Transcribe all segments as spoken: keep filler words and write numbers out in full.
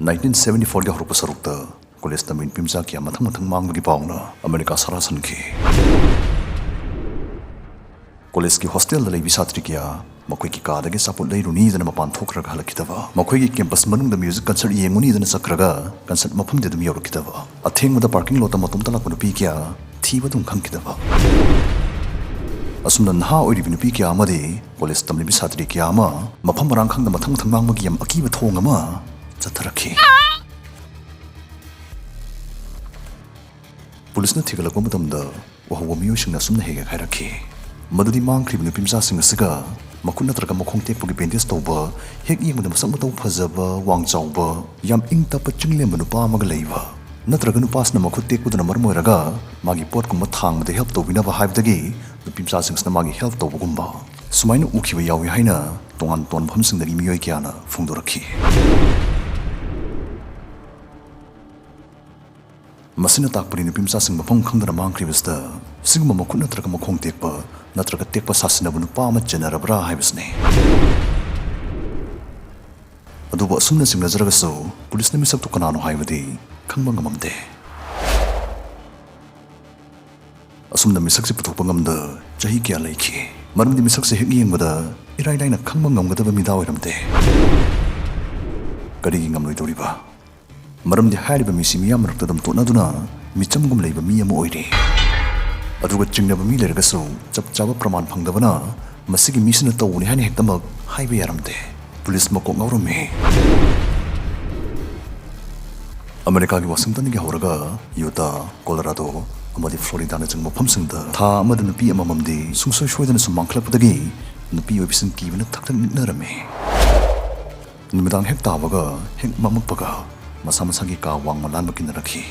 Nineteen seventy ꯐꯣꯔꯒꯤ ꯍꯧꯔꯛꯄ ꯁꯔꯨꯛꯇ ꯀꯣꯂꯦꯖ ꯇꯝꯂꯤꯕ ꯅꯨꯄꯤ ꯃꯆꯥ ꯀꯌꯥ ꯃꯊꯪ ꯃꯊꯪ ꯃꯥꯡꯕꯒꯤ ꯄꯥꯎꯅ ꯑꯃꯦꯔꯤꯀꯥ ꯁꯥꯔꯥ ꯁꯟꯈꯤ꯫ ꯀꯣꯂꯦꯖꯀꯤ ꯍꯣꯁꯇꯦꯜꯗ ꯂꯩꯕꯤ ꯁꯥꯇ꯭ꯔꯤ ꯀꯌꯥ ꯃꯈꯣꯏꯒꯤ ꯀꯥꯗꯒꯤ ꯑꯆꯥꯄꯣꯠ ꯂꯩꯔꯨꯅꯤꯗꯅ ꯃꯄꯥꯟ ꯊꯣꯛꯈ꯭ꯔꯒ ꯍꯜꯂꯛꯈꯤꯗꯕ, ꯃꯈꯣꯏꯒꯤ ꯀꯦꯝꯄꯁ ꯃꯅꯨꯡꯗ ꯃ꯭ꯌꯨꯖꯤꯛ ꯀꯟꯁꯔꯠ ꯌꯦꯡꯉꯨꯅꯤꯗꯅ ꯆꯠꯈ꯭ꯔꯒ ꯀꯟꯁꯔꯠ ꯃꯐꯝꯗꯤ ꯑꯗꯨꯝ ꯌꯧꯔꯛꯈꯤꯗꯕ, ꯑꯊꯦꯡꯕꯗ ꯄꯥꯔꯀꯤꯡ ꯂꯣꯠꯇ ꯃꯇꯣꯝꯇ ꯂꯥꯛꯄ ꯅꯨꯄꯤ ꯀꯌꯥ ꯊꯤꯕ ꯑꯗꯨꯝ ꯈꯪꯈꯤꯗꯕ꯫ ꯑꯁꯨꯝꯅ ꯅꯍꯥ ꯑꯣꯏꯔꯤꯕ ꯅꯨꯄꯤ ꯀꯌꯥ ꯑꯃꯗꯤ ꯀꯣꯂꯦꯖ ꯇꯝꯂꯤꯕꯤ ꯁꯥꯇ꯭ꯔꯤ ꯀꯌꯥ ꯑꯃ ꯃꯐꯝ ꯃꯔꯥꯡ ꯈꯪꯗ ꯃꯊꯪ ꯃꯊꯪ ꯃꯥꯡꯕꯒꯤ ꯌꯥꯝ ꯑꯀꯤꯕ ꯊꯧꯑꯣꯡ ꯑꯃ ꯆꯠꯊꯔꯛꯈꯤ꯫ ꯄꯨꯂꯤꯁꯅ ꯊꯤꯒꯠꯂꯛꯄ ꯃꯇꯝꯗ ꯎꯍꯧꯕ ꯃꯤꯑꯣꯏꯁꯤꯡꯅ ꯑꯁꯨꯝꯅ ꯍꯦꯛ ꯍꯦꯛ ꯍꯥꯏꯔꯛꯈꯤ, ꯃꯗꯨꯗꯤ ꯃꯥꯡꯈ꯭ꯔꯤꯕ ꯅꯨꯄꯤ ꯃꯆꯥꯁꯤꯡ ꯑꯁꯤꯒ ꯃꯈꯨꯠ ꯅꯠꯇ꯭ꯔꯒ ꯃꯈꯣꯡ ꯇꯦꯛꯄꯒꯤ ꯕꯦꯟꯗꯦꯖ ꯇꯧꯕ, ꯍꯦꯛ ꯌꯦꯡꯕꯗ ꯃꯁꯛ ꯃꯇꯧ ꯐꯖꯕ, ꯋꯥꯡ ꯆꯥꯎꯕ, ꯌꯥꯝ ꯏꯪ ꯇꯞꯄ ꯆꯤꯡꯂꯦꯝꯕ ꯅꯨꯄꯥ ꯑꯃꯒ ꯂꯩꯕ, ꯅꯠꯇ꯭ꯔꯒ ꯅꯨꯄꯥꯁꯤꯅ ꯃꯈꯨꯠ ꯇꯦꯛꯄꯗꯨꯅ ꯃꯔꯝ ꯑꯣꯏꯔꯒ ꯃꯥꯒꯤ ꯄꯣꯠꯀꯨꯝꯕ ꯊꯥꯡꯕꯗ ꯍꯦꯜꯞ ꯇꯧꯕꯤꯅꯕ ꯍꯥꯏꯕꯗꯒꯤ ꯅꯨꯄꯤ ꯃꯆꯥꯁꯤꯡꯁꯤꯅ ꯃꯥꯒꯤ ꯍꯦꯜꯞ ꯇꯧꯕꯒꯨꯝꯕ ꯁꯨꯃꯥꯏꯅ ꯎꯈꯤꯕ ꯌꯥꯎꯏ ꯍꯥꯏꯅ ꯇꯣꯉꯥꯟ ꯇꯣꯉꯥꯟꯕ ꯃꯐꯝꯁꯤꯡꯗꯒꯤ ꯃꯤꯑꯣꯏ ꯀꯌꯥꯅ ꯐꯣꯡꯗꯣꯔꯛꯈꯤ꯫ ꯃꯁꯤꯅ ꯇꯥꯛꯄꯗꯤ ꯅꯨꯄꯤ ꯃꯆꯥꯁꯤꯡ ꯃꯐꯝ ꯈꯪꯗꯅ ꯃꯥꯡꯈ꯭ꯔꯤꯕꯁꯤꯗ ꯁꯤꯒꯨꯝꯕ ꯃꯈꯨꯠ ꯅꯠꯇ꯭ꯔꯒ ꯃꯈꯣꯡ ꯇꯦꯛꯄ ꯅꯠꯇ꯭ꯔꯒ ꯇꯦꯛꯄ ꯁꯥꯁꯤꯟꯅꯕ ꯅꯨꯄꯥ ꯑꯃ ꯆꯦꯟꯅꯔꯕ꯭ꯔꯥ ꯍꯥꯏꯕꯁꯤꯅꯤ꯫ ꯑꯗꯨꯕꯨ ꯑꯁꯨꯝꯅ ꯆꯤꯡꯅꯖꯔꯒꯁꯨ ꯄꯨꯂꯤꯁꯅ ꯃꯤꯁꯛꯇꯨ ꯀꯅꯥꯅꯣ ꯍꯥꯏꯕꯗꯤ ꯈꯪꯕ ꯉꯝꯃꯝꯗꯦ꯫ ꯑꯁꯨꯝꯅ ꯃꯤꯁꯛꯁꯤ ꯄꯨꯊꯣꯛꯄ ꯉꯝꯗ ꯆꯍꯤ ꯀꯌꯥ ꯂꯩꯈꯤ꯫ ꯃꯔꯝꯗꯤ ꯃꯤꯁꯛꯁꯤ ꯍꯦꯛ ꯌꯦꯡꯕꯗ ꯏꯔꯥꯏ ꯂꯥꯏꯅ ꯈꯪꯕ ꯉꯝꯒꯗꯕ ꯃꯤꯗꯥ ꯑꯣꯏꯔꯝꯗꯦ꯫ ꯀꯔꯤꯒꯤ ꯉꯝꯂꯣꯏꯗꯧꯔꯤꯕ? ꯃꯔꯝꯗꯤ ꯍꯥꯏꯔꯤꯕ ꯃꯤꯁꯤ ꯃꯤꯌꯥꯝ ꯃꯔꯛꯇ ꯑꯗꯨꯝ ꯇꯣꯠꯅꯗꯨꯅ ꯃꯤꯆꯝꯒꯨꯝ ꯂꯩꯕ ꯃꯤ ꯑꯃ ꯑꯣꯏꯔꯤ꯫ ꯑꯗꯨꯒ ꯆꯤꯡꯅꯕ ꯃꯤ ꯂꯩꯔꯒꯁꯨ ꯆꯞ ꯆꯥꯕ ꯄ꯭ꯔꯃꯥꯟ ꯐꯪꯗꯕꯅ ꯃꯁꯤꯒꯤ ꯃꯤꯁꯤꯅ ꯇꯧꯕꯅꯤ ꯍꯥꯏꯅ ꯍꯦꯛꯇꯃꯛ ꯍꯥꯏꯕ ꯌꯥꯔꯝꯗꯦ꯫ ꯄꯨꯂꯤꯁ ꯃꯀꯣꯛ ꯉꯥꯎꯔꯝꯃꯤ꯫ ꯑꯃꯦꯔꯤꯀꯥꯒꯤ ꯋꯥꯁꯤꯡꯇꯟꯗꯒꯤ ꯍꯧꯔꯒ ꯌꯨꯇꯥ, ꯀꯣꯂꯣꯔꯥꯗꯣ ꯑꯃꯗꯤ ꯐ꯭ꯂꯣꯔꯤꯗꯥꯅꯆꯤꯡꯕ ꯃꯐꯝꯁꯤꯡꯗ ꯊꯥ ꯑꯃꯗ ꯅꯨꯄꯤ ꯑꯃꯃꯝꯗꯤ ꯁꯨꯡꯁꯣꯏ ꯁꯣꯏꯗꯅ ꯁꯨꯝ ꯃꯥꯡꯈꯠꯂꯛꯄꯗꯒꯤ ꯅꯨꯄꯤ ꯑꯣꯏꯕꯤꯁꯤꯡ ꯀꯤꯕꯅ ꯊꯛ ꯊꯛ ꯅꯤꯛꯅꯔꯝꯃꯤ꯫ ꯅꯨꯃꯤꯗꯥꯡ ꯍꯦꯛ ꯇꯥꯕꯒ ꯍꯦꯛ ꯃꯝꯃꯛꯄꯒ ꯃꯁꯥ ꯃꯁꯥꯒꯤ ꯀꯥ ꯋꯥꯡꯃ ꯂꯥꯟꯕ ꯀꯤꯅꯔꯛꯈꯤ꯫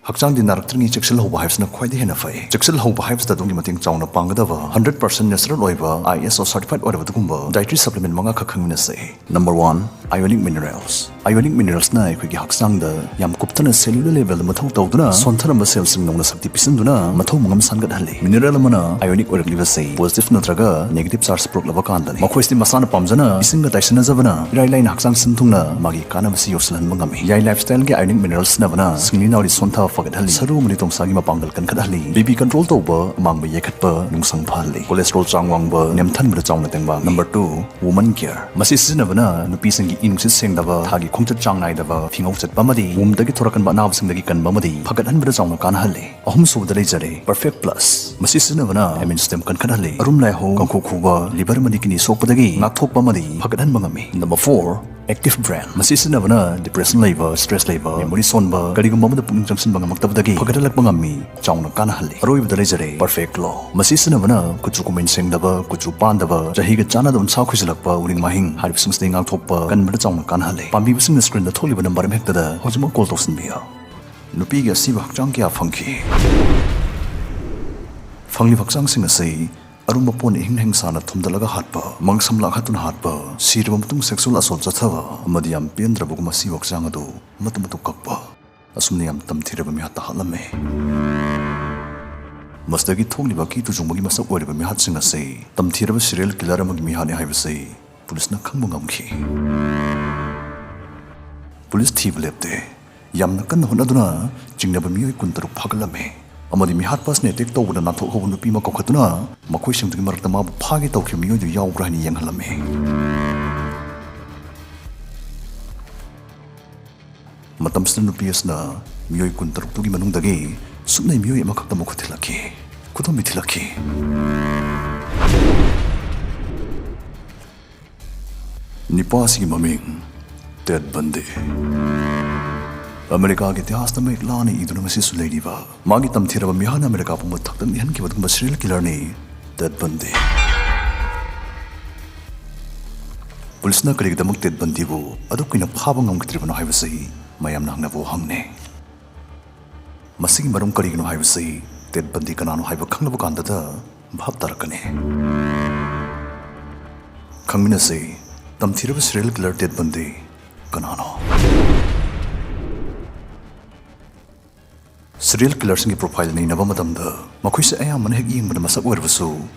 ꯍꯛꯆꯥꯡꯗꯤ ꯅꯥꯔꯛꯇ꯭ꯔꯤꯉꯩ ꯆꯦꯛꯁꯤꯜꯍꯧꯕ ꯍꯥꯏꯕꯁꯤꯅ ꯈ꯭ꯋꯥꯏꯗꯒꯤ ꯍꯦꯟꯅ ꯐꯩ꯫ ꯆꯦꯛꯁꯤꯜꯍꯧꯕ ꯍꯥꯏꯕꯁꯤꯗ ꯑꯗꯣꯝꯒꯤ ꯃꯇꯦꯡ ꯆꯥꯎꯅ ꯄꯥꯡꯒꯗꯕ hundred percent natural ꯑꯣꯏꯕ, ISO certified ꯑꯣꯏꯔꯕ ꯑꯗꯨꯒꯨꯝꯕ dietary supplement ꯃꯉꯥꯈꯛ ꯈꯪꯃꯤꯟꯅꯁꯦ꯫ Number one, ionic minerals꯫ Ionic mineralsꯅ ꯑꯩꯈꯣꯏꯒꯤ ꯍꯛꯆꯥꯡꯗ ꯌꯥꯝ ꯀꯨꯞꯊꯅ cellular levelꯗ ꯃꯊꯧ ꯇꯧꯗꯨꯅ ꯁꯣꯟꯊꯔꯝꯕ cellꯁꯤꯡ ꯅꯧꯅ ꯁꯛꯇꯤ ꯄꯤꯁꯤꯟꯗꯨꯅ ꯃꯊꯧ ꯃꯉꯝ ꯁꯥꯟꯒꯠꯍꯜꯂꯤ꯫ Mineral ꯑꯃꯅ ionic ꯑꯣꯏꯔꯛꯂꯤꯕꯁꯤ positive ꯅꯠꯇ꯭ꯔꯒ negative charge ꯄꯨꯔꯛꯂꯕ ꯀꯥꯟꯗꯅꯤ꯫ ꯃꯈꯣꯏꯁꯤ ꯃꯁꯥꯅ ꯄꯥꯝꯖꯅ ꯏꯁꯤꯡꯒ ꯇꯥꯏꯁꯤꯟꯅꯖꯕꯅ ꯏꯔꯥꯏ ꯂꯥꯏꯅ ꯍꯛꯆꯥꯡ ꯁꯤꯟ ꯊꯨꯡꯅ ꯃꯥꯒꯤ ꯀꯥꯟꯅꯕꯁꯤ ꯌꯧꯁꯤꯜꯍꯟꯕ ꯉꯝꯃꯤ꯫ ꯌꯥꯏ Lifestyle ꯒꯤ ionic minerals ꯁꯤꯖꯤꯟꯅꯕꯅ ꯁꯤꯡꯂꯤ ꯅꯥꯎꯔꯤ ꯁꯣꯟꯊꯕ ꯐꯒꯠꯍꯜꯂꯤ, ꯁꯔꯨ ꯑꯃꯗꯤ ꯇꯣꯡꯁꯥꯒꯤ ꯃꯄꯥꯡꯒꯜ ꯀꯟꯈꯠꯍꯜꯂꯤ, BP control ꯇꯧꯕ, ꯑꯃꯥꯡꯕ ꯌꯥꯏꯈꯠꯄ, ꯅꯨꯡꯁꯪ ꯐꯍꯜꯂꯤ, cholesterol ꯆꯥꯡ ꯋꯥꯡꯕ ꯅꯦꯝꯊꯍꯟꯕꯗ ꯆꯥꯎꯅ ꯇꯦꯡꯕꯥꯡ꯫ Number two, woman care꯫ ꯃꯁꯤ ꯁꯤꯖꯤꯟꯅꯕꯅ ꯅꯨꯄꯤꯁꯤꯡꯒꯤ ꯏ ꯅꯨꯡꯁꯤꯠ ꯁꯦꯡꯗꯕ, ꯊꯥꯒꯤ ꯈꯣꯡꯆꯠ ꯆꯥꯡ ꯅꯥꯏꯗꯕ, ꯐꯤꯉꯧ ꯆꯠꯄ ꯑꯃꯗꯤ womb ꯗꯒꯤ ꯊꯣꯔꯛꯀꯟꯕ ꯑꯅꯥꯕꯁꯤꯡꯗꯒꯤ ꯀꯟꯕ ꯑꯃꯗꯤ ꯐꯒꯠꯍꯟꯕꯗ ꯆꯥꯎꯅ ꯀꯥꯟꯅꯍꯜꯂꯤ꯫ ꯑꯍꯨꯝꯁꯨꯕꯗ ꯂꯩꯖꯔꯦ Perfect Plus꯫ ꯃꯁꯤ ꯁꯤꯖꯤꯟꯅꯕꯅ immune system ꯀꯟꯈꯠꯍꯜꯂꯤ, ꯑꯔꯨꯝ ꯂꯥꯏꯍꯧ, ꯀꯥꯡꯈꯨ ꯈꯨꯕ, liver ꯑꯃꯗꯤ kidney ꯁꯣꯛꯄꯗꯒꯤ ꯉꯥꯛꯊꯣꯛꯄ ꯑꯃꯗꯤ ꯐꯒꯠꯍꯟꯕ ꯉꯝꯃꯤ꯫ Number four, active brain꯫ ꯃꯁꯤ ꯁꯤꯖꯤꯟꯅꯕꯅ depression ꯂꯩꯕ, stress ꯂꯩꯕ, memory ꯁꯣꯟꯕ, ꯀꯔꯤꯒꯨꯝꯕ ꯑꯃꯗ ꯄꯨꯛꯅꯤꯡ ꯆꯪꯁꯤꯟꯕ ꯉꯝꯃꯛꯇꯕꯗꯒꯤ ꯐꯒꯠꯍꯜꯂꯛꯄ ꯉꯝꯃꯤ, ꯆꯥꯎꯅ ꯀꯥꯟꯅꯍꯜꯂꯤ꯫ ꯑꯔꯣꯏꯕꯗ ꯂꯩꯖꯔꯦ Perfect Glow꯫ ꯃꯁꯤ ꯁꯤꯖꯤꯟꯅꯕꯅ ꯀꯨꯆꯨ ꯀꯨꯃꯦꯟ ꯁꯦꯡꯗꯕ, ꯀꯨꯆꯨ ꯄꯥꯟꯗꯕ, ꯆꯍꯤꯒ ꯆꯥꯟꯅꯗꯕ ꯎꯟꯁꯥ ꯈꯨꯏꯖꯤꯜꯂꯛꯄ, ꯎꯔꯤꯡ ꯃꯥꯍꯤꯡ ꯍꯥꯏꯔꯤꯕꯁꯤꯡꯁꯤꯗꯒꯤ ꯉꯥꯛꯊꯣꯛꯄ ꯀꯟꯕꯗ ꯆꯥꯎꯅ ꯀꯥꯟꯅꯍꯜꯂꯤ꯫ ꯄꯥꯝꯕꯤꯕꯁꯤꯡꯅ screenꯗ ꯊꯣꯛꯂꯤꯕ number ꯑꯃ ꯍꯦꯛꯇꯗ ꯍꯧꯖꯤꯛꯃꯛ call ꯇꯧꯁꯤꯟꯕꯤꯌꯨ꯫ ꯅꯨꯄꯤꯒꯤ ꯑꯁꯤꯕ ꯍꯛꯆꯥꯡ ꯀꯌꯥ ꯐꯪꯈꯤ꯫ ꯐꯪꯂꯤꯕ ꯍꯛꯆꯥꯡꯁꯤꯡ ꯑꯁꯤ ꯑꯔꯨꯝꯕ ꯄꯣꯠꯅ ꯏꯍꯤꯡ ꯍꯤꯡꯁꯥꯅ ꯊꯣꯝꯗꯠꯂꯒ ꯍꯥꯠꯄ, ꯃꯪꯁꯝ ꯂꯥꯛꯍꯠꯇꯨꯅ ꯍꯥꯠꯄ, ꯁꯤꯔꯕ ꯃꯇꯨꯡ sexual assault ꯆꯠꯊꯕ ꯑꯃꯗꯤ ꯌꯥꯝ ꯄꯦꯟꯗ꯭ꯔꯕꯒꯨꯝ ꯑꯁꯤꯕ ꯍꯛꯆꯥꯡ ꯑꯗꯨ ꯃꯇꯨꯝ ꯃꯇꯨꯝ ꯀꯛꯄ, ꯑꯁꯨꯝꯅ ꯌꯥꯝ ꯇꯝꯊꯤꯔꯕ ꯃꯤꯍꯥꯠꯇ ꯍꯥꯠꯂꯝꯃꯤ꯫ ꯃꯁꯤꯗꯒꯤ ꯊꯣꯛꯂꯤꯕ ꯑꯀꯤ ꯇꯨꯖꯨꯡꯕꯒꯤ ꯃꯁꯛ ꯑꯣꯏꯔꯤꯕ ꯃꯤꯍꯥꯠꯁꯤꯡ ꯑꯁꯤ ꯇꯝꯊꯤꯔꯕ serial killer ꯑꯃꯒꯤ ꯃꯤꯍꯥꯠꯅꯤ ꯍꯥꯏꯕꯁꯤ ꯄꯨꯂꯤꯁꯅ ꯈꯪꯕ ꯉꯝꯈꯤ꯫ ꯄꯨꯂꯤꯁ ꯊꯤꯕ ꯂꯦꯞꯇꯦ꯫ ꯌꯥꯝꯅ ꯀꯟꯅ ꯍꯣꯠꯅꯗꯨꯅ ꯆꯤꯡꯅꯕ ꯃꯤꯑꯣꯏ ꯀꯨꯟꯇꯔꯨꯛ ꯐꯥꯒꯠꯂꯝꯃꯤ ꯑꯃꯗꯤ ꯃꯤꯍꯥꯠꯄ ꯑꯁꯤꯅ attack ꯇꯧꯕꯗ ꯅꯥꯟꯊꯣꯛꯍꯧꯕ ꯅꯨꯄꯤ ꯑꯃ ꯀꯧꯈꯠꯇꯨꯅ ꯃꯈꯣꯏꯁꯤꯡꯗꯨꯒꯤ ꯃꯔꯛꯇ ꯃꯥꯕꯨ ꯐꯥꯒꯦ ꯇꯧꯈꯤꯕ ꯃꯤꯑꯣꯏꯗꯨ ꯌꯥꯎꯕ꯭ꯔꯥ ꯍꯥꯏꯅ ꯌꯦꯡꯍꯜꯂꯝꯃꯤ꯫ ꯃꯇꯝꯁꯤꯗ ꯅꯨꯄꯤ ꯑꯁꯤꯅ ꯃꯤꯑꯣꯏ ꯀꯨꯟꯇꯔꯨꯛꯇꯨꯒꯤ ꯃꯅꯨꯡꯗꯒꯤ ꯁꯨꯞꯅꯩ ꯃꯤꯑꯣꯏ ꯑꯃꯈꯛꯇ ꯃꯈꯨꯠ ꯊꯤꯜꯂꯛꯈꯤ, ꯈꯨꯗꯣꯝꯕꯤ ꯊꯤꯜꯂꯛꯈꯤ꯫ ꯅꯤꯄꯥ ꯑꯁꯤꯒꯤ ꯃꯃꯤꯡ ꯇꯦꯗ ꯕꯟꯗꯤ꯫ ꯑꯃꯦꯔꯤꯀꯥꯒꯤ ꯏꯇꯤꯍꯥꯁꯇ ꯃꯌꯦꯛ ꯂꯥꯅ ꯏꯗꯨꯅ ꯉꯁꯤꯁꯨ ꯂꯩꯔꯤꯕ, ꯃꯥꯒꯤ ꯇꯝꯊꯤꯔꯕ ꯃꯤꯍꯥꯠꯅ ꯑꯃꯦꯔꯤꯀꯥ ꯄꯨꯝꯕ ꯊꯛꯇꯛ ꯅꯤꯛꯍꯟꯈꯤꯕ ꯑꯗꯨꯒꯨꯝꯕ serial killerꯅꯤ ꯇꯦꯗ ꯕꯟꯗꯤ꯫ ꯄꯨꯂꯤꯁꯅ ꯀꯔꯤꯒꯤꯗꯃꯛ ꯇꯦꯗ ꯕꯟꯗꯤꯕꯨ ꯑꯗꯨꯛ ꯀꯨꯏꯅ ꯐꯥꯕ ꯉꯝꯈꯤꯗ꯭ꯔꯤꯕꯅꯣ ꯍꯥꯏꯕꯁꯤ ꯃꯌꯥꯝꯅ ꯍꯪꯅꯕ ꯋꯥꯍꯪꯅꯤ꯫ ꯃꯁꯤꯒꯤ ꯃꯔꯝ ꯀꯔꯤꯒꯤꯅꯣ ꯍꯥꯏꯕꯁꯤ ꯇꯦꯠ ꯕꯟꯗꯤ ꯀꯅꯥꯅꯣ ꯍꯥꯏꯕ ꯈꯪꯂꯕ ꯀꯥꯟꯗꯗ ꯚꯥꯞ ꯇꯥꯔꯛꯀꯅꯤ꯫ ꯈꯪꯃꯤꯟꯅꯁꯤ, ꯇꯝꯊꯤꯔꯕ serial killer ꯇꯦꯠ ꯕꯟꯗꯤ ꯀꯅꯥꯅꯣ? Serial killerꯁꯤꯡꯒꯤ profile ꯅꯩꯅꯕ ꯃꯇꯝꯗ ꯃꯈꯣꯏꯁꯦ ꯑꯌꯥꯝꯕꯅ ꯍꯦꯛ ꯌꯦꯡꯕꯗ ꯃꯁꯛ ꯑꯣꯏꯔꯕꯁꯨ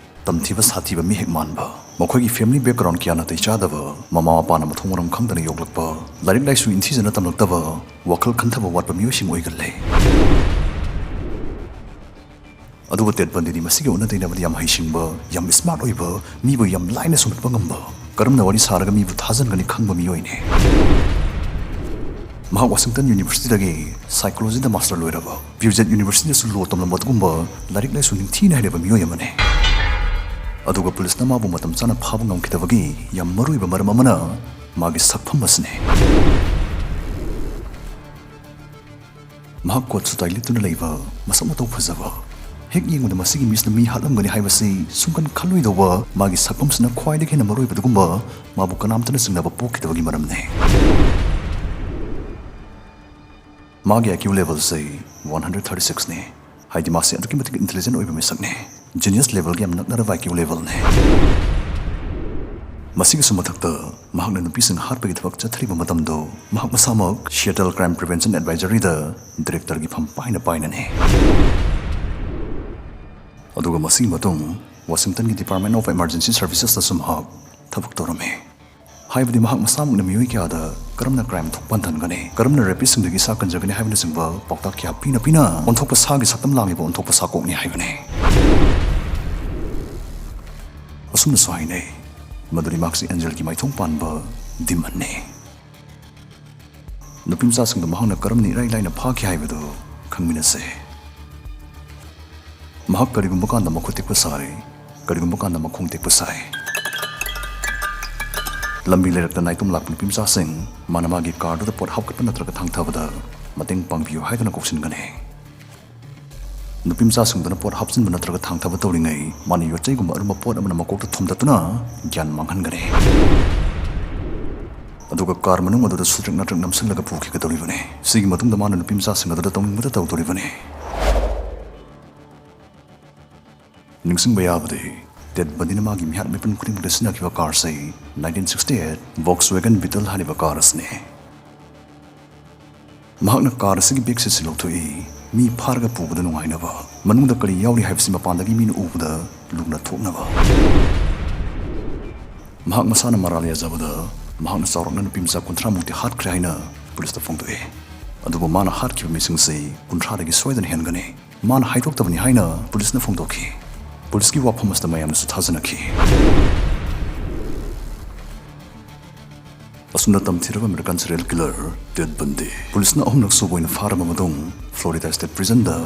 ꯇꯝꯊꯤꯕ ꯁꯥꯊꯤꯕ ꯃꯤ ꯍꯦꯛ ꯃꯥꯟꯕ, ꯃꯈꯣꯏꯒꯤ family background ꯀꯌꯥ ꯅꯥꯇꯩ ꯆꯥꯗꯕ, ꯃꯃꯥ ꯃꯄꯥꯅ ꯃꯊꯣꯡ ꯃꯔꯝ ꯈꯪꯗꯅ ꯌꯣꯛꯂꯛꯄ, ꯂꯥꯏꯔꯤꯛ ꯂꯥꯏꯁꯨ ꯏꯟꯊꯤꯖꯅ ꯇꯝꯂꯛꯇꯕ, ꯋꯥꯈꯜ ꯈꯟꯊꯕ ꯋꯥꯠꯄ ꯃꯤꯑꯣꯏꯁꯤꯡ ꯑꯣꯏꯒꯜꯂꯤ꯫ ꯑꯗꯨꯒ ꯇꯦꯠ ꯕꯟꯗꯤꯗꯤ ꯃꯁꯤꯒꯤ ꯑꯣꯟꯅ ꯇꯩꯅꯕꯗ ꯌꯥꯝ ꯍꯩꯁꯤꯡꯕ, ꯌꯥꯝ smart ꯑꯣꯏꯕ, ꯃꯤꯕꯨ ꯌꯥꯝ ꯂꯥꯏꯅ ꯁꯨꯝꯍꯠꯄ ꯉꯝꯕ, ꯀꯔꯝꯅ ꯋꯥꯔꯤ ꯁꯥꯔꯒ ꯃꯤꯕꯨ ꯊꯥꯖꯟꯒꯅꯤ ꯈꯪꯕ ꯃꯤꯑꯣꯏꯅꯤ꯫ ꯃꯍꯥꯛ Washington Universityꯗꯒꯤ psychologyꯗ master ꯂꯣꯏꯔꯕ, Puget Universityꯗꯁꯨ law ꯇꯝꯂꯝꯕ ꯑꯗꯨꯒꯨꯝꯕ ꯂꯥꯏꯔꯤꯛ ꯂꯥꯏꯁꯨ ꯅꯤꯡꯊꯤꯅ ꯍꯩꯔꯕ ꯃꯤꯑꯣꯏ ꯑꯃꯅꯤ꯫ ꯑꯗꯨꯒ ꯄꯨꯂꯤꯁꯅ ꯃꯥꯕꯨ ꯃꯇꯝ ꯆꯥꯅ ꯐꯥꯕ ꯉꯝꯈꯤꯗꯕꯒꯤ ꯌꯥꯝ ꯃꯔꯨꯑꯣꯏꯕ ꯃꯔꯝ ꯑꯃꯅ ꯃꯥꯒꯤ ꯁꯛꯐꯝ ꯑꯁꯤꯅꯤ꯫ ꯃꯍꯥꯛ coat suit ꯇꯥꯏ ꯂꯤꯠꯇꯨꯅ ꯂꯩꯕ, ꯃꯁꯛ ꯃꯇꯧ ꯐꯖꯕ, ꯍꯦꯛ ꯌꯦꯡꯕꯗ ꯃꯁꯤꯒꯤ ꯃꯤꯁꯅ ꯃꯤ ꯍꯥꯠꯂꯝꯒꯅꯤ ꯍꯥꯏꯕꯁꯤ ꯁꯨꯡꯈꯟ ꯈꯜꯂꯣꯏꯗꯧꯕ, ꯃꯥꯒꯤ ꯁꯛꯐꯝꯁꯤꯅ ꯈ꯭ꯋꯥꯏꯗꯒꯤ ꯍꯦꯟꯅ ꯃꯔꯨꯑꯣꯏꯕ ꯑꯗꯨꯒꯨꯝꯕ, ꯃꯥꯕꯨ ꯀꯅꯥꯝꯇꯅ ꯆꯤꯡꯅꯕ ꯄꯣꯛꯈꯤꯗꯕꯒꯤ ꯃꯔꯝꯅꯤ꯫ ꯃꯥꯒꯤ IQ levelꯁꯤ one hundred thirty sixꯅꯤ꯫ ꯍꯥꯏꯗꯤ ꯃꯥꯁꯤ ꯑꯗꯨꯛꯀꯤ ꯃꯇꯤꯛ intelligent ꯑꯣꯏꯕ ꯃꯤꯁꯛꯅꯤ꯫ Genius levelꯒ ꯌꯥꯝ ꯅꯛꯅꯔꯕ IQ levelꯅꯤ꯫ ꯃꯁꯤꯒꯤꯁꯨ ꯃꯊꯛꯇ, ꯃꯍꯥꯛꯅ ꯅꯨꯄꯤꯁꯤꯡ ꯍꯥꯠꯄꯒꯤ ꯊꯕꯛ ꯆꯠꯊꯔꯤꯕ ꯃꯇꯝꯗꯣ ꯃꯍꯥꯛ ꯃꯁꯥꯃꯛ Seattle Crime Prevention Advisoryꯗ directorꯒꯤ ꯐꯝ ꯄꯥꯏꯅ ꯄꯥꯏꯅꯅꯤ꯫ ꯑꯗꯨꯒ ꯃꯁꯤꯒꯤ ꯃꯇꯨꯡ Washingtonꯒꯤ Department of Emergency Servicesꯇꯁꯨ ꯃꯍꯥꯛ ꯊꯕꯛ ꯇꯧꯔꯝꯃꯤ꯫ ꯍꯥꯏꯕꯗꯤ ꯃꯍꯥꯛ ꯃꯁꯥꯃꯛꯅ ꯃꯤꯑꯣꯏ ꯀꯌꯥꯗ ꯀꯔꯝꯅ crime ꯊꯣꯛꯄ ꯍꯟꯊꯍꯟꯒꯅꯤ, ꯀꯔꯝꯅ rapistꯁꯤꯡꯗꯒꯤ ꯏꯁꯥ ꯀꯟꯖꯒꯅꯤ ꯍꯥꯏꯕꯅꯆꯤꯡꯕ ꯄꯥꯎꯇꯥꯛ ꯀꯌꯥ ꯄꯤꯅ ꯄꯤꯅ ꯑꯣꯟꯊꯣꯛꯄ ꯁꯥꯒꯤ ꯁꯛꯇꯝ ꯂꯥꯡꯂꯤꯕ ꯑꯣꯟꯊꯣꯛꯄ ꯁꯥꯀꯣꯛꯅꯤ ꯍꯥꯏꯕꯅꯤ꯫ ꯑꯁꯨꯝꯅꯁꯨ ꯍꯥꯏꯅꯩ, ꯃꯗꯨꯗꯤ ꯃꯍꯥꯛꯁꯤ Angelꯒꯤ ꯃꯥꯏꯊꯣꯡ ꯄꯥꯟꯕ demonꯅꯤ꯫ ꯅꯨꯄꯤꯃꯆꯥꯁꯤꯡꯗꯨ ꯃꯍꯥꯛꯅ ꯀꯔꯝꯅ ꯏꯔꯥꯏ ꯂꯥꯏꯅ ꯐꯥꯈꯤ ꯍꯥꯏꯕꯗꯨ ꯈꯪꯃꯤꯟꯅꯁꯤ꯫ ꯃꯍꯥꯛ ꯀꯔꯤꯒꯨꯝꯕ ꯀꯥꯟꯗ ꯃꯈꯨꯠ ꯇꯦꯛꯄ ꯁꯥꯏ, ꯀꯔꯤꯒꯨꯝꯕ ꯀꯥꯟꯗ ꯃꯈꯣꯡ ꯇꯦꯛꯄ ꯁꯥꯏ꯫ ꯂꯝꯕꯤ ꯂꯩꯔꯛꯇ ꯅꯥꯏꯇꯣꯝ ꯂꯥꯛꯄ ꯅꯨꯄꯤꯃꯆꯥꯁꯤꯡ ꯃꯥꯅ ꯃꯥꯒꯤ carꯗꯨꯗ ꯄꯣꯠ ꯍꯥꯞꯀꯠꯄ ꯅꯠꯇ꯭ꯔꯒ ꯊꯥꯡꯊꯕꯗ ꯃꯇꯦꯡ ꯄꯥꯡꯕꯤꯌꯨ ꯍꯥꯏꯗꯨꯅ ꯀꯧꯁꯤꯟꯒꯅꯤ꯫ ꯅꯨꯄꯤꯃꯆꯥꯁꯤꯡꯗꯨꯅ ꯄꯣꯠ ꯍꯥꯞꯆꯤꯟꯕ ꯅꯠꯇ꯭ꯔꯒ ꯊꯥꯡꯊꯕ ꯇꯧꯔꯤꯉꯩ ꯃꯥꯅ ꯌꯣꯠꯆꯩꯒꯨꯝꯕ ꯑꯔꯨꯝꯕ ꯄꯣꯠ ꯑꯃꯅ ꯃꯀꯣꯛꯇ ꯊꯣꯝꯗꯠꯇꯨꯅ ꯒ꯭ꯌꯥꯟ ꯃꯥꯡꯍꯟꯒꯅꯤ꯫ ꯑꯗꯨꯒ ꯀꯥꯔ ꯃꯅꯨꯡ ꯑꯗꯨꯗ ꯁꯨꯇ꯭ꯔꯤꯛ ꯅꯥꯇ꯭ꯔꯤꯛ ꯅꯝꯁꯤꯜꯂꯒ ꯄꯨꯈꯤꯒꯗꯧꯔꯤꯕꯅꯤ꯫ ꯁꯤꯒꯤ ꯃꯇꯨꯡꯗ ꯃꯥꯅ ꯅꯨꯄꯤ ꯃꯆꯥꯁꯤꯡ ꯑꯗꯨꯗ ꯇꯧꯅꯤꯡꯕꯗ ꯇꯧꯗꯣꯔꯤꯕꯅꯤ꯫ ꯅꯤꯡꯁꯤꯡꯕ ꯌꯥꯕꯗꯤ, ꯇꯦꯠ ꯕꯟꯗꯤꯅ ꯃꯥꯒꯤ ꯃꯤꯍꯥꯠ ꯃꯤꯄꯨꯟ ꯈꯨꯗꯤꯡꯃꯛꯇ ꯁꯤꯖꯤꯟꯅꯈꯤꯕ ꯀꯥꯔꯁꯤ nineteen sixty eight Volkswagen Beetle ꯍꯥꯏꯔꯤꯕ ꯀꯥꯔ ꯑꯁꯤꯅꯤ꯫ ꯃꯍꯥꯛꯅ ꯀꯥꯔ ꯑꯁꯤꯒꯤ ꯕꯦꯛ ꯁꯤꯠꯁꯤ ꯂꯧꯊꯣꯛꯏ, ꯃꯤ ꯐꯥꯔꯒ ꯄꯨꯕꯗ ꯅꯨꯡꯉꯥꯏꯅꯕ, ꯃꯅꯨꯡꯗ ꯀꯔꯤ ꯌꯥꯎꯔꯤ ꯍꯥꯏꯕꯁꯤ ꯃꯄꯥꯟꯗꯒꯤ ꯃꯤꯅ ꯎꯕꯗ ꯂꯨꯅ ꯊꯣꯛꯅꯕ꯫ ꯃꯍꯥꯛ ꯃꯁꯥꯅ ꯃꯔꯥꯜ ꯌꯥꯖꯕꯗ ꯃꯍꯥꯛꯅ ꯆꯥꯎꯔꯥꯛꯅ ꯅꯨꯄꯤ ꯃꯆꯥ ꯀꯨꯟꯊ꯭ꯔꯥ ꯃꯨꯛꯇꯤ ꯍꯥꯠꯈ꯭ꯔꯦ ꯍꯥꯏꯅ ꯄꯨꯂꯤꯁꯇ ꯐꯣꯡꯗꯣꯛꯏ꯫ ꯑꯗꯨꯕꯨ ꯃꯥꯅ ꯍꯥꯠꯈꯤꯕ ꯃꯤꯁꯤꯡꯁꯤ ꯀꯨꯟꯊ꯭ꯔꯥꯗꯒꯤ ꯁꯣꯏꯗꯅ ꯍꯦꯟꯒꯅꯤ꯫ ꯃꯥꯅ ꯍꯥꯏꯗꯣꯛꯇꯕꯅꯤ ꯍꯥꯏꯅ ꯄꯨꯂꯤꯁꯅ ꯐꯣꯡꯗꯣꯛꯈꯤ꯫ ꯄꯨꯂꯤꯁꯀꯤ ꯋꯥꯐꯝ ꯑꯁꯤꯗ ꯃꯌꯥꯝꯅꯁꯨ ꯊꯥꯖꯅꯈꯤ꯫ ꯑꯁꯨꯝꯅ ꯇꯝꯊꯤꯔꯕ ꯑꯃꯦꯔꯤꯀꯥꯟ serial killer ꯇꯦꯠ ꯕꯟꯗꯤ ꯄꯨꯂꯤꯁꯅ ꯑꯍꯨꯝꯂꯛ ꯁꯨꯕ ꯑꯣꯏꯅ ꯐꯥꯔꯕ ꯃꯇꯨꯡ, Florida State Prisonꯗ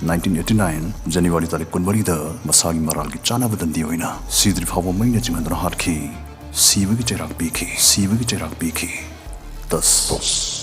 nineteen eighty nine January ꯇꯥꯔꯤꯛ ꯀꯨꯟꯃꯔꯤꯗ ꯃꯁꯥꯒꯤ ꯃꯔꯥꯜꯒꯤ ꯆꯥꯅꯕ ꯗꯟꯗꯤ ꯑꯣꯏꯅ ꯁꯤꯗ꯭ꯔꯤ ꯐꯥꯎꯕ ꯃꯩꯅ ꯆꯤꯡꯍꯟꯗꯨꯅ ꯍꯥꯠꯈꯤ꯫ ꯁꯤꯕꯒꯤ ꯆꯩꯔꯥꯛ ꯄꯤꯈꯤ, ꯁꯤꯕꯒꯤ ꯆꯩꯔꯥꯛ ꯄꯤꯈꯤ꯫ ꯇꯁ꯫